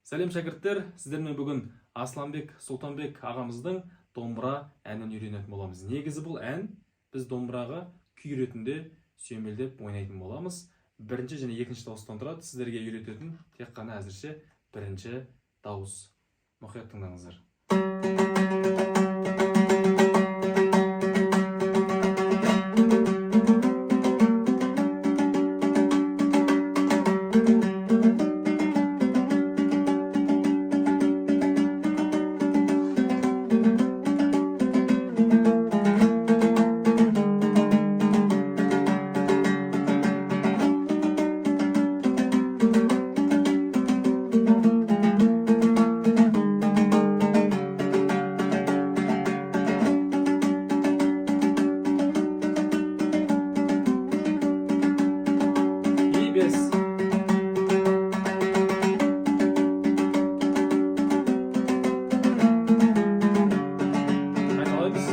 Сәлем, шәкірттер! Сіздермен бүгін Асланбек Сұлтанбек ағамыздың «Домбыра» әнін үйренетін боламыз. Негізі бұл ән біз домбыраға күй ретінде сүйемелдеп ойнайтын боламыз. Бірінші және екінші дауыстан тұрады. Сіздерге үйрететін тек қана әзірше бірінші дауыс. Мұқият тыңдаңыздар. И бес. Қайталаймыз.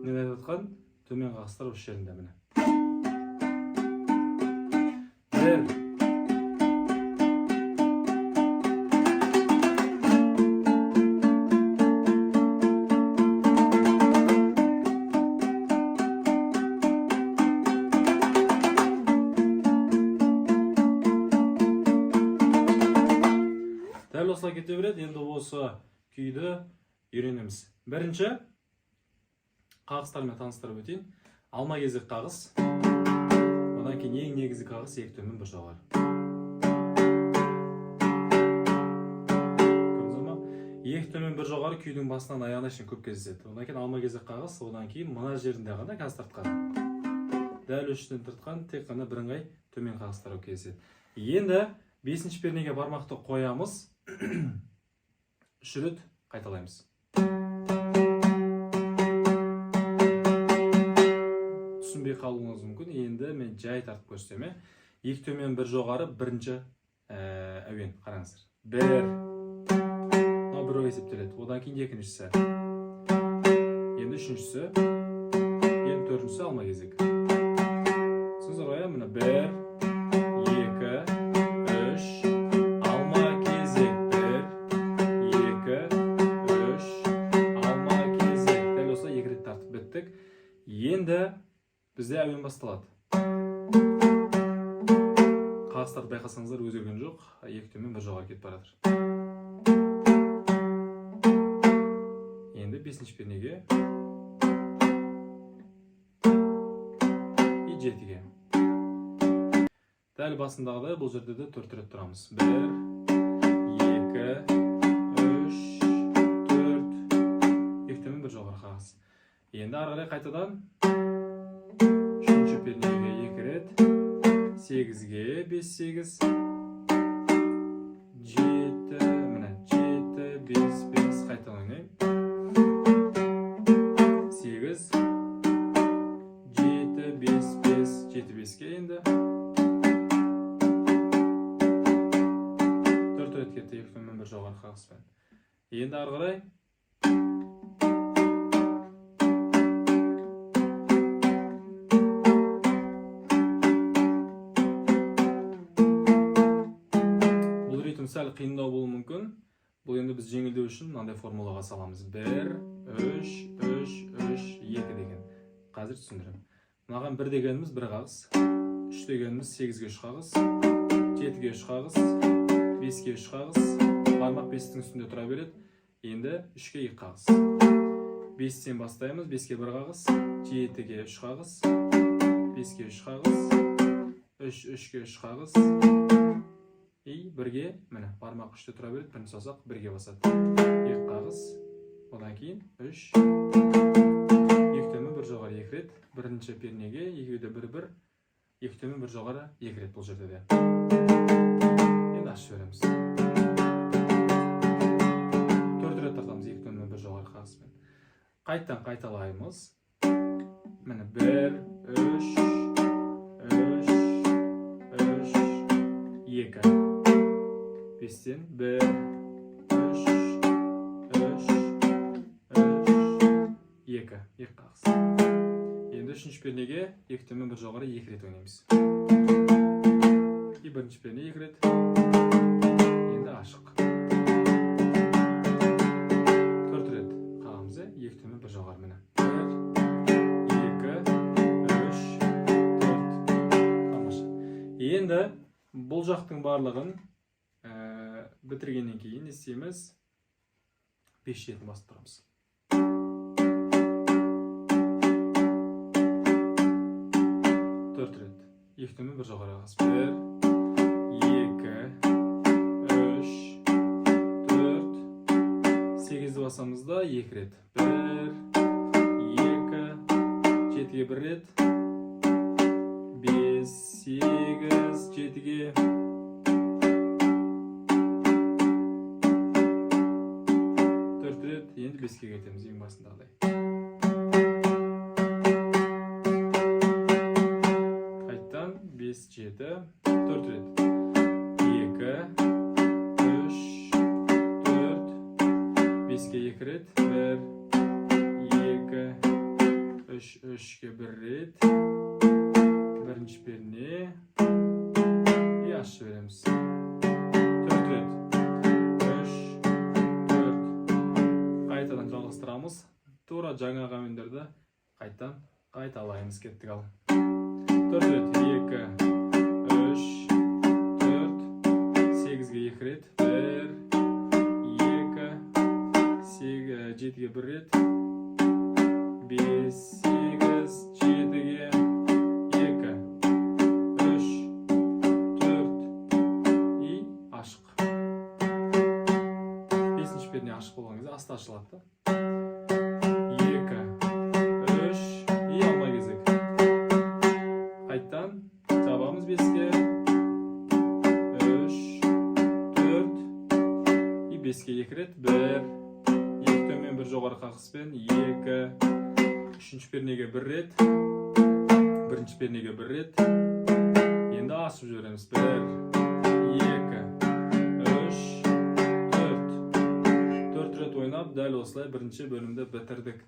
Мен айтып отқан төмен қағыстар осы жерінде, міне, бір. Дәл осылай кете береді. Енді осы күйді үйренеміз. Бірінші қағыстармен таныстырып өтейін. Алма кезек қағыс, одан кейін ең негізгі қағыс екі төмен, бір жоғары. Көрдіңіздер ма? Екі төмен, бір жоғары күйдің басынан аяғына шейін көп кездеседі. Одан кейін алма кезек қағыс, одан кейін мына жерінде ғана қазір тартқан, дәл осы жерден тартқан тек қана бірыңғай төмен қағыстар кездеседі. Енді бесінші пернеге бармақты қоямыз, үш рет қайталаймыз. Түсінбей қалуыңыз мүмкін. Енді мен жай тартып көрсетемін, иә. Екі төмен, бір жоғары, бірінші әуен. Қараңыздар: бір, мынау бір есептеледі, одан кейін екіншісі, енді үшіншісі, енді төртіншісі алма кезек. Түсіндіңіздер ғой, иә? Міне, бір, екі, үш, алма кезек, бір, екі, үш, алма кезек. Дәл осылай екі рет тартып біттік. Енді бізде әуен басталады. Қағыстарды байқасаңыздар, өзгерген жоқ, екі төмен, бір жоғары кетіп бара жатыр. Енді бесінші пернеге и жетіге. Дәл басындағыдай бұл жерде де төрт рет тұрамыз: бір, екі, үш, төрт, екі төмен, бір жоғары қағыс. Енді ары қарай қайтадан үшінші пернеге екі рет, сегізге, бес, сегіз, жеті, міне, жеті, бес, бес. Қайтадан ойнаймын: сегіз, жеті, бес, бес, жеті, беске. Енді төрт рет кетті екі төмен, бір жоғары қағыспен. Енді ары қарай бұл ритм сәл қиындау болуы мүмкін. Бұл енді біз жеңілдеу үшін мынандай формулаға саламыз: бір, үш, үш, үш, екі деген. Қазір түсіндіремін. Мынаған бір дегеніміз бір қағыс, үш дегеніміз сегізге үш қағыс, жетіге үш қағыс, беске үш қағыс. Бармақ бестің үстінде тұра береді. Енді үшке екі қағыс. Бестен бастаймыз: беске бір қағыс, жетіге үш қағыс, беске үш қағыс, үш, үшке үш қағыс. И бірге, міне, бармақ үште тұра береді, бірінші саусақ бірге басады. Екі қағыс, одан кейін үш, екі төмен, бір жоғары екі рет, бірінші пернеге, екеуі де бір бір, екі төмен, бір жоғары екі рет бұл жерде де. Енді ашып жібереміз. Төрт рет тартамыз екі төмен, бір жоғары қағыспен. Қайтадан қайталаймыз. Міне, бір, үш, үш, үш, екі. Бестен бір, үш, үш, үш, екі. Екі қағыс. Енді үшінші пернеге екі төмен, бір жоғары екі рет ойнаймыз. И бірінші перне екі рет. Енді ашық. Төрт рет қағамыз, иә, екі төмен, бір жоғары, міне. Бір, екі, үш, төрт. Тамаша. Енді бұл жақтың барлығын бітіргеннен кейін не істейміз? Бес жетіні басып тұрамыз. Төрт рет. Екі төмен, бір жоғары қағыс. Бір, екі, үш, төрт. Сегізді басамыз да екі рет. Бір, екі, жетіге бір рет. Бес, сегіз, жетіге. Төрт рет. Енді беске кетеміз ең басындағыдай. Қайтадан бес, жеті, төрт рет. Екі, үш, төрт, беске екі рет. Бір, екі, үш, үшке бір рет. Бірінші перне. И ашып жібереміз. Төрт рет. Үш, төрт. Қайтадан жалғастырамыз. Тура жаңағы әуендерді қайтадан қайталаймыз. Кеттік ал. Төрт рет. Екі, үш, төрт. Сегізге екі рет. Бір, екі, сегіз, жетіге бір рет. Бес, сегіз, жетіге екі, үш, төрт. И ашық. Бесінші перне ашық болған кезде асты ашылады да. Екі, үш, и алма кезек. Қайтадан жабамыз беске. Үш, төрт, и беске екі рет. Бір, екі төмен, бір жоғары қағыспен. Екі, үшінші пернеге бір рет. Бірінші пернеге бір рет. Енді ашып жібереміз. Бір, екі, үш, төрт. Төрт рет ойнап, дәл осылай бірінші бөлімді бітірдік.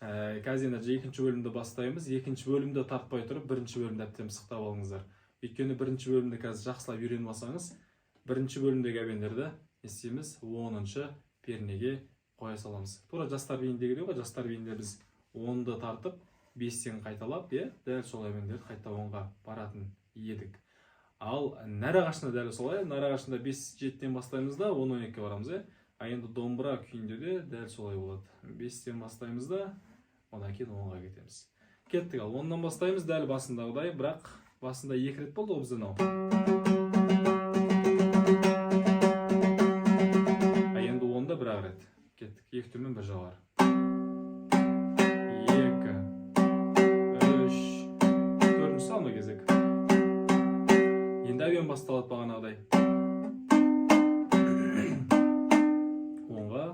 Қазір енді екінші бөлімді бастаймыз. Екінші бөлімді тартпай тұрып, бірінші бөлімді әбден пысықтап алыңыздар. Өйткені бірінші бөлімді қазір жақсылап үйреніп алсаңыз, бірінші бөлімдегі әуендерді не істейміз? 10-шы пернеге қоя саламыз. Тура жастар биіндегідей ғой, жастар биінде біз онды тартып, бестен қайталап, иә, дәл сол әуендерді қайта онға баратын едік. Ал нәр ағашында дәл солай, нәр ағашында бес жетіден бастаймыз да, он он екіге барамыз, иә. А енді домбыра күйінде де дәл солай болады. Бестен бастаймыз да, одан кейін онға кетеміз. Кеттік ал, оннан бастаймыз дәл басындағыдай, бірақ басында екі рет болды ғой бізде мынау. А енді онда бір ақ рет. Кеттік. Екі төмен, бір жоғары. Екі, үш, төртінші алма кезек. Енді әуен басталады бағанағыдай. Онға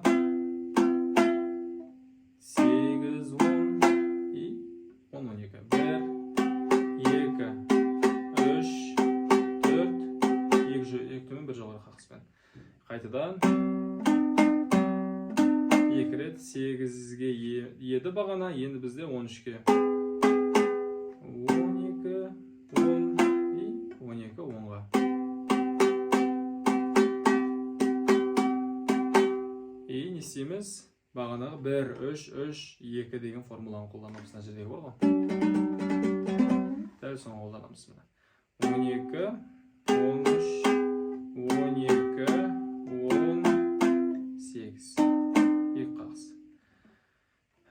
сегіз, он и он, он екі. Бір, екі, үш, төрт, екі, екі төмен, бір жоғары қағыспен. Қайтадан екі рет сегізге еді бағана, енді бізде он үшке. Он екі, он и он екі, онға. И не істейміз? Бағанағы бір, үш, үш, екі деген формуланы қолданамыз. Мына жердегі бар ғой. Дәл соны қолданамыз міне. Он екі, он үш, он екі, он сегіз. Екі қағыс.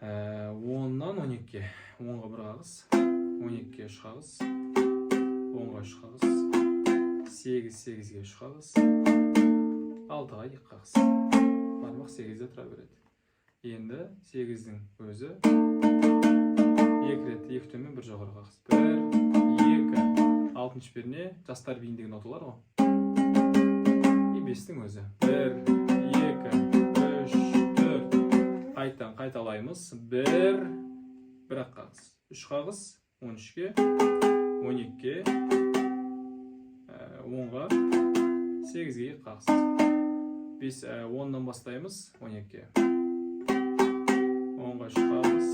Оннан он екіге. Онға бір қағыс, он екіге үш қағыс, онға үш қағыс, 8, 8-ге 3 қағыс, 6-ға 2 қағыс. Бармақ 8-де тұра береді. Енді 8-дің өзі 2 рет, 2 төмен, 1 жоғары қағыс. 1, 2, алтыншы перне, жастар биіндегі ноталар ғой. И 5-тің өзі. 1, 2, 3, 4. Қайтадан қайталаймыз. 1, бір ақ қағыс. 3 қағыс, 13-ке, 12-ге, 10-ға, 8-ге 2 қағыс. 5, 10-нан бастаймыз, 12-ге. 10-ға 3 қағыс,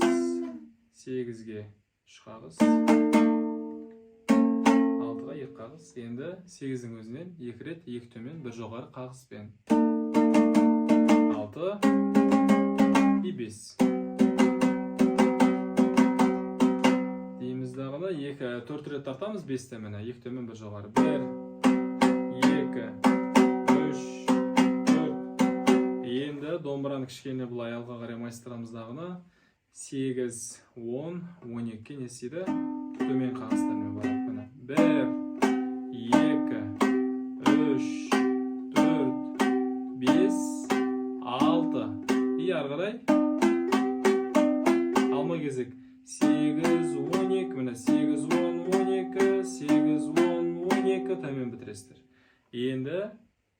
8-ге 3 қағыс, 6-ға 2 қағыс. Енді 8-дің өзінен 2 рет, 2 төмен, 1 жоғары қағыспен. 6 и 5. Дейміз дағыны, 2, 4 рет тартамыз 5-те, міне, 2 төмен, 1 жоғары. 1, 2, 3, 4. Енді домбыраны кішкене былай алға қарай майыстырамыз дағыны. 8, 10, 12 не істейді? Төмен қағыстармен барады. Міне. 1, 2, 3, 4, 5, 6. И ары қарай алма кезек. 8, 12, міне, 8, 10, 12, 8, 10, 12 төмен бітіресіздер. Енді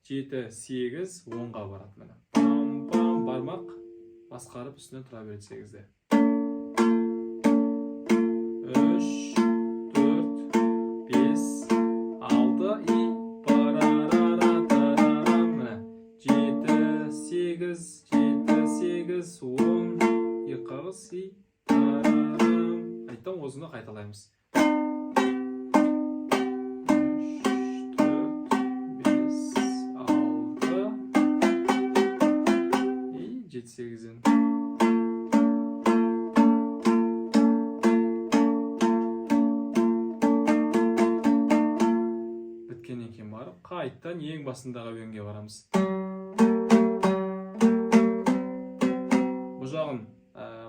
7, 8, 10-ға барады, міне. Пам, пам, бармақ басқарып үстіне тұра береді 8-де. 3, 4, 5, 6 и парарара тарарам. Міне. 7, 8, 7, 8, 10, екі қағыс и тарарам. Қайтадан осыны қайталаймыз. 3, 4, 5, 6 и 7, 8-ден. Біткеннен кейін барып қайтадан ең басындағы әуенге барамыз. Бұл жағын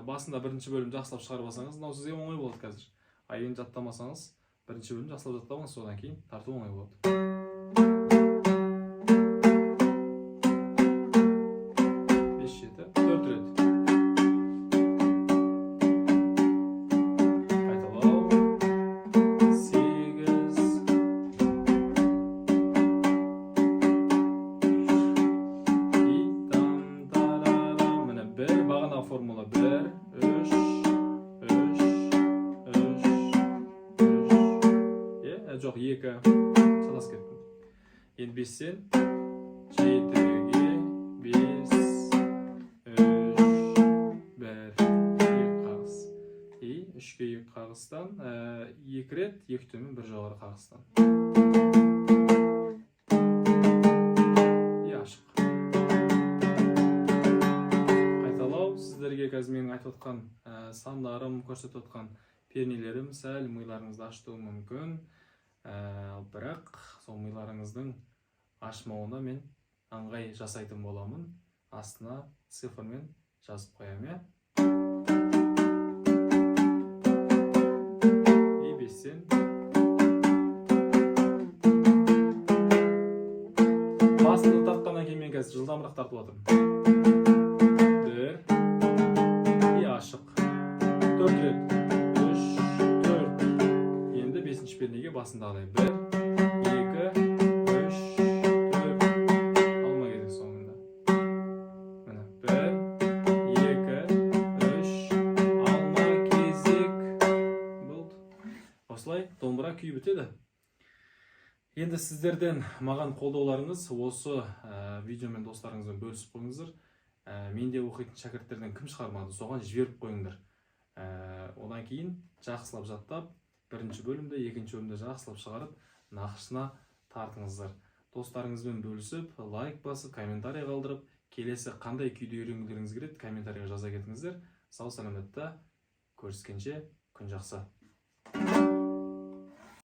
басында бірінші бөлім жақсылап шығарып алсаңыз, мынау сізге оңай болады қазір. А енді жаттамасаңыз, бірінші бөлім жақсылап жаттап алыңыз, содан кейін тарту оңай болады. 5, 7, 4 рет. Қайталау. 8. И там тарарам. Міне, бір бағана формула. 1, 3, 3, 3, 3. Е, жоқ, 2. Шатасып кеттім. Енді 5-тен 7-ге 5, 3, 1, 2 қағыс. И 3-ке 2 қағыстан, 2 рет, 2 төмен, 1 жоғары қағыстан. И ашық. Қайталау. Сіздерге қазір менің айтып отқан сандарым, көрсетіп отқан пернелерім сәл миларыңызды ашытуы мүмкін. Бірақ сол миларыңыздың ашмауына мен ыңғай жасайтын боламын. Астына цифрмен жазып қоямын, иә. И 5-тен басында тартқаннан кейін мен қазір жылдамырақ тартып жатырмын. 1 и ашық. 4 рет. 3, 4. Енді бесінші пернеге басындағыдай. 1, 2, 3, 4. Алма кезек соңында. Міне. 1, 2, 3, алма кезек. Болды. Осылай домбыра күйі бітеді. Енді сіздерден маған қолдауларыңыз, осы видеомен достарыңызбен бөлісіп қойыңыздар. Менде оқитын шәкірттерден кім шығармады, соған жіберіп қойыңдар. Одан кейін жақсылап жаттап, бірінші бөлімді, екінші бөлімді жақсылап шығарып, нақышына тартыңыздар. Достарыңызбен бөлісіп, лайк басып, комментарий қалдырып, келесі қандай күйді үйренгілеріңіз келеді, комментарийға жаза кетіңіздер. Сау саламатта көріскенше, күн жақсы.